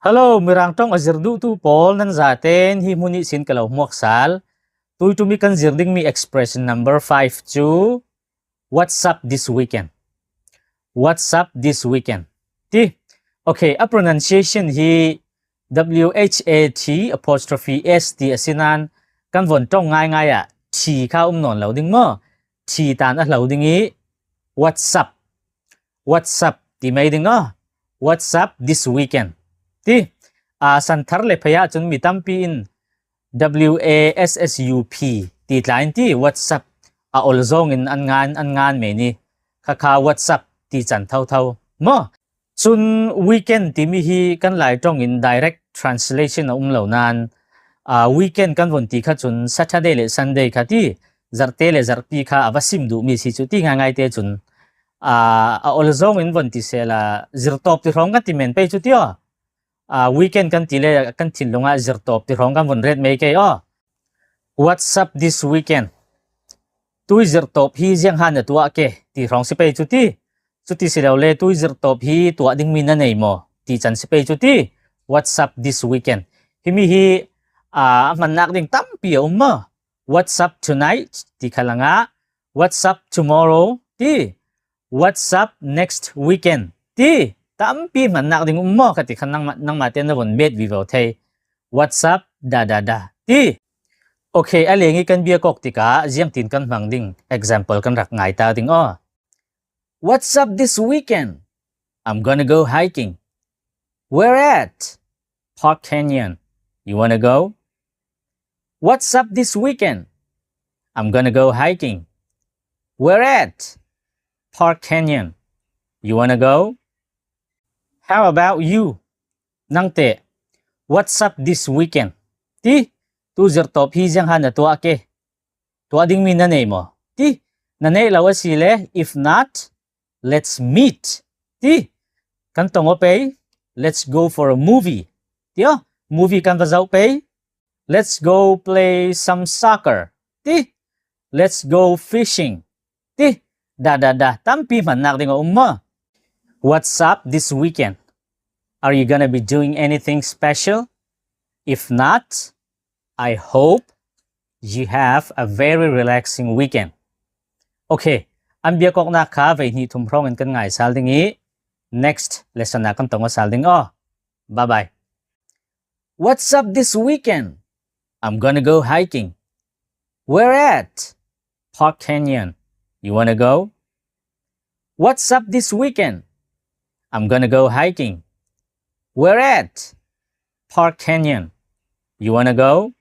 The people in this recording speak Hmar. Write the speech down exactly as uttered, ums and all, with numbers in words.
Hello, Mirang ṭawng a zir duhtu pawl, nan zaten hi hmun ni sin ka lo hmuak sal. Tuitumi kan zir ding mi expression number five chu, "What's up this weekend?" "What's up this weekend?" ti. Okay, a pronunciation hi W H A T apostrophe S T a si nan, kan von ṭawng ngai ngai a, T kha um nawn lo ding maw. T tan a hlau ding i, "What's up? What's up?" ti mai ding a. "What's up this weekend?" ti. A san thar le phei a chun mi tampi in W A S S U P ti tlai an ti, "What's up?" A awl zawngin an ngan, an ngan mai ni. Kha kha "What's up?" ti chan tho tho maw. Chun weekend ti mi hi kan lai ṭawngin direct translation a um lo nan, a, weekend kan von ti kha chun Saturday le Sunday kha ti, Zarte le Zarhpi kha a va sim duh mi si chu ti ngai ngai te chun, a, a awl zawngin von ti sela, Zirtawp ti hrawng kan ti men pei chu ti aw. A, weekend kan ti le kan thinlunga Zirtawp ti hrawng kan von ret mai kei aw. "What's up this weekend?" Tuizirtawp hi ziang han a tuah ke ti hrawng si pei chu ti. Chu ti si lo le, "Tuizirtawp hi tuah ding mi na nei maw?" ti chan si pei chu ti. "What's up this weekend?" Hi mi hi, a, a hmannak ding tampi a um maw. "What's up tonight?" ti kha langa. "What's up tomorrow?" ti. "What's up next weekend?" ti. Tampi hmannak ding um maw, kha ti khan nangma, nangma ten na von bet vivo thei. "What's up da da da?" ti. Okay, a leng i kan biak awk tika ziang tin kan hmang ding, example kan rak ngai ta ding aw. "What's up this weekend?" "I'm gonna go hiking." "Where at?" "Park Canyon." "You wanna go?" "What's up this weekend?" "I'm gonna go hiking." "Where at?" "Park Canyon." "You wanna go?" How about you? Nang te, "What's up this weekend?" ti. "Tuizirtawp hi ziang han a tuah ke? Tuah ding mi na nei maw?" ti. Na nei lo a si le, if not, "Let's meet." ti. Kan tawng aw pei. "Let's go for a movie." ti aw. Movie kan va zo pei. "Let's go play some soccer." ti. "Let's go fishing." ti. Da da da, tampi hmannak ding a um maw. "What's up this weekend? Are you gonna be doing anything special? If not, I hope you have a very relaxing weekend." Okay, an biak awkna kha vei hni thum hrawngin kan ngai sal ding i, next lesson a kan tawng aw sal ding aw. Bye bye. "What's up this weekend?" "I'm gonna go hiking." "Where at?" "Park Canyon." "You wanna go?" "What's up this weekend?" "I'm gonna go hiking." "Where at?" "Park Canyon." "You wanna go?"